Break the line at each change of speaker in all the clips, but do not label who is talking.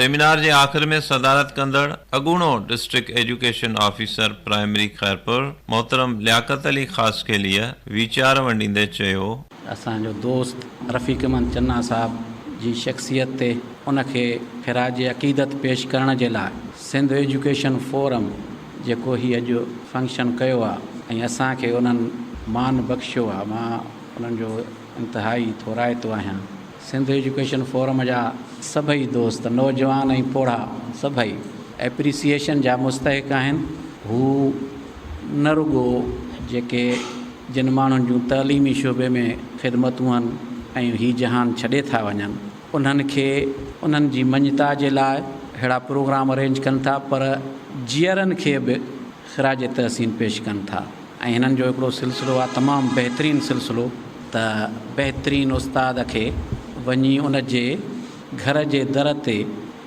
Seminar جي آخر ۾ صدارت ڪندڙ اڳوڻو district education officer primary Khairpur محترم لياقت علي خاصخيليء ويچار ونڊيندي چيو.
اسان جو دوست رفيق احمد چنا صاحب جي شخصيت تي ان کي خراج عقيدت پيش ڪرڻ جي لاء سنڌ ايجوڪيشن فورم جيڪو هي اڄ فنڪشن ڪيو آ ۽ اسان کي انهن مان بخشيو آ مان انهن جو انتهائي ٿورائتو آهيان. سنڌ ايجوڪيشن فورم جا سڀئي دوست نوجوان ۽ پوڙها سڀئي ايپريسيئيشن جا مستحق آهن. هو نه رڳو جيڪي جن ماڻهن جون تعليمي شعبي ۾ خدمتون آهن ۽ هي جهان ڇڏي ٿا وڃن انهن کي انهن جي مڃتا جي لاء ههڙا پروگرام ارينج ڪن ٿا پر جيئرن کي به خراج تحسين پيش ڪن ٿا. ۽ هنن جو هڪڙو سلسلو آ تمام بهترين سلسلو ته بهترين استاد کي وڃي ان جي گهر جي در تي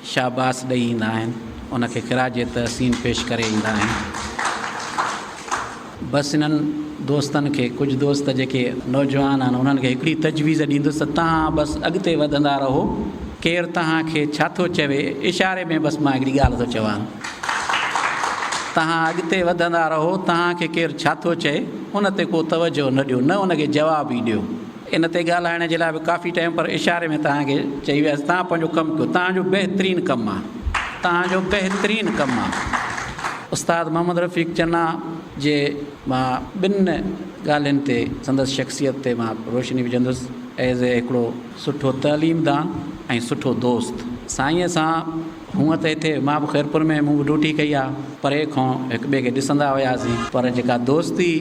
شاباس ڏئي ايندا آهن ان کي خراج تحسين پيش ڪري ايندا آهن بس انهن دوستن کي ڪجهه دوست جيڪي نوجوان آهن انهن کي هڪڙي تجويز ڏيندس ته تهان بس اڳتي وڌندا رهو ڪير تهان کي ڇا ٿو چوي اشاري ۾ بس مان هڪڙي ڳالهه ٿو چوان. توهان اڳتي وڌندا رهو، توهان کي ڪير ڇا ٿو چئي، ان تي ڪو توجهه نه ڏيو، نه ان کي جواب ئي ڏيو. ان تي ڳالهائڻ جي لاء به ڪافي ٽائيم پر اشاري ۾ توهان کي چئي ويس، توهان پنهنجو ڪم ڪيو، توهان جو بهترين ڪم آ، توهان جو بهترين ڪم آ. استاد محمد رفيق چنا جي مان ٻن ڳالهين تي سندس شخصيت تي مان روشني وجهندس، ايز اي هڪڙو سٺو تعليمدان ۽ سٺو دوست. سائينء سان هونء ته هتي مان به خيرپور ۾ مون به ڊيوٽي ڪئي آ، پري کان هڪ ٻئي کي ڏسندا هياسين، پر جيڪا دوستي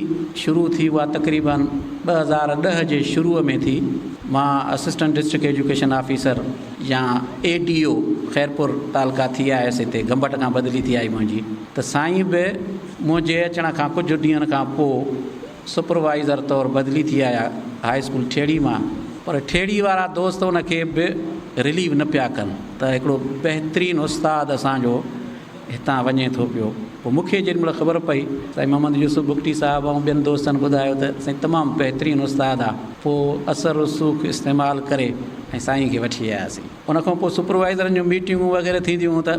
شروع ٿي اها تقريباً 2010 جي شروع ۾ ٿي. مان اسسٽنٽ ڊسٽرڪٽ ايجوڪيشن آفيسر يا اي ڊي او خيرپور تعلقه ٿي آيس هتي گمبٽ کان بدلي ٿي آئي منهنجي ته سائين به منهنجي اچڻ کان ڪجهه ڏينهن کان پوء سپروائيزر طور بدلي ٿي آيا هاء اسڪول ٺيڙهي مان پر ٺيڙهي وارا دوست ان کي به رليو نه پيا ڪن ته هڪڙو بهترين استاد اسان جو هتان وڃي ٿو پيو پوء مون کي جيڏي مهل خبر پئي سائين محمد يوسف بگٽي صاحب ۽ ٻين دوستن ٻڌايو ته سائين تمام بهترين استاد آ پوء اثر رسوخ استعمال ڪري ۽ سائين کي وٺي آياسين. ان کان پوء سپروائيزرن جون ميٽنگون وغيره ٿينديون هيون ته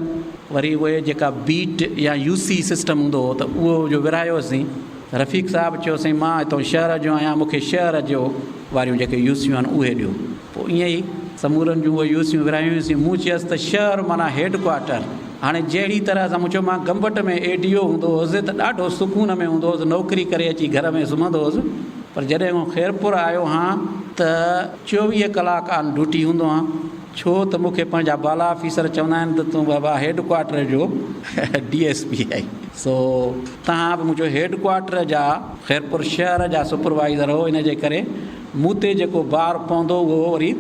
وري اهي جيڪا بيٽ يا يو سي سسٽم هوندو هو ته اهو جو ورهايوسين ته رفيق صاحب چيو سائين مان هتان شهر جو آهيان مون کي شهر جو واريون جيڪي يو سيون آهن اهي ڏيو پوء ائين ئي سمورن جون اهي يو سيون ورهايونسين مون چيس ته شهر معنيٰ هيڊ ڪوارٽر هاڻي جهڙي طرح سان مون چيو مان گمبٽ ۾ اي ڊي او هوندو هوس ته ڏاڍو سڪون ۾ هوندو هوس نوڪري ڪري اچي گهر ۾ سمهندو هوس پر جڏهن کان خيرپور آيو هان ته 24 ڪلاڪ آن ڊيوٽي هوندو آهيان، ڇو ته مون کي پنهنجا بالا آفيسر چوندا آهن ته تون بابا هيڊ ڪوارٽر جو ڊي ايس پي آهين، سو توهان به منهنجو هيڊ ڪوارٽر جا خيرپور شهر جا سپروائيزر هو، ان جي ڪري مون تي جيڪو بار پوندو اهو وري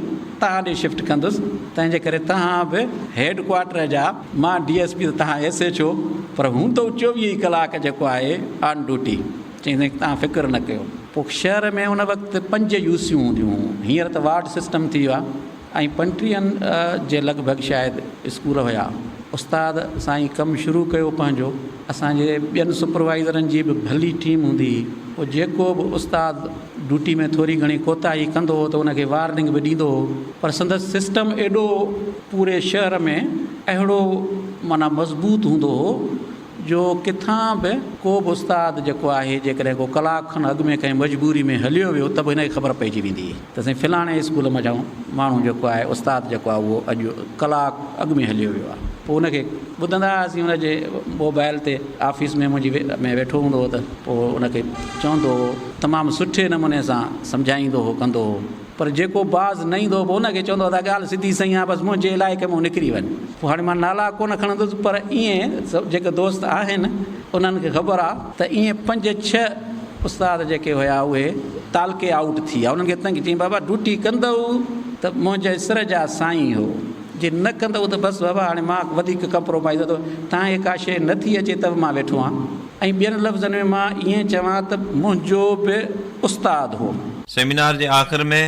توهان ڏي شفٽ ڪندس، تنهن جي ڪري توهان به هيڊ ڪوارٽر جا، مان ڊي ايس پي ته توهان ايس ايڇ او، پر هوندو 24 ئي ڪلاڪ جيڪو آهي آن ڊيوٽي. چيائين سائين توهان فڪر نه ڪيو. پوء شهر ۾ ان وقت پنج يو سيون هونديون هيون، هينئر ته وارڊ سسٽم ٿي ويو آهي ۽ پنٽيهن جي لڳ ڀڳ شايد اسڪول هيا. استاد سائين ڪم شروع ڪيو پنهنجو، اسان جي ٻين سپروائيزرن جي به ڀلي ٽيم هوندي هئي، پوء جيڪو به استاد ڊيوٽي ۾ ٿوري گهڻي ڪوتاهي ڪندو هو ته ان کي وارننگ به ڏيندو هو، پر سندس سسٽم ايڏو پوري شهر ۾ اهڙو معنيٰ مضبوط هوندو هو جو ڪٿان به ڪو به استاد جيڪو آهي جيڪڏهن ڪو ڪلاڪ کن اڳ ۾ ڪنهن مجبوري ۾ هليو ويو ته به هن کي خبر پئجي ويندي هئي ته سائين فلاڻي اسڪول منجهان ماڻهو جيڪو آهي استاد جيڪو آهي اهو اڄ ڪلاڪ اڳ ۾ هليو ويو آهي پوء ان کي ٻڌندا هئاسين ان جي موبائل تي آفيس ۾ منهنجي ۾ ويٺو هوندو هو ته پوء ان کي چوندو هو تمام سٺي نموني سان سمجهائيندو هو ڪندو هو. پر جيڪو باز نه ايندو هو پوء ان کي چوندو هو ته ڳالهه سڌي سئين آ بس منهنجي علائقي مان نڪري وڃ. پوء هاڻي مان نالا ڪونه کڻندس پر ائين سڀ جيڪي دوست آهن انهن کي خبر آ ته ائين پنج ڇهه استاد جيڪي هيا اهي تعلقي آئوٽ ٿي ويا انهن کي تنگ چيائين بابا ڊيوٽي ڪندؤ ته منهنجي سر جا سائين هو جي نه ڪندؤ ته بس بابا هاڻي مان وڌيڪ ڪمپرومائيز نه ٿو توهان کي ڪا شيء نه ٿي اچي ته به مان ويٺو آهيان ۽ ٻين لفظن ۾ مان ائين چوان ته منهنجو به استاد هو.
سيمينار جي آخر ۾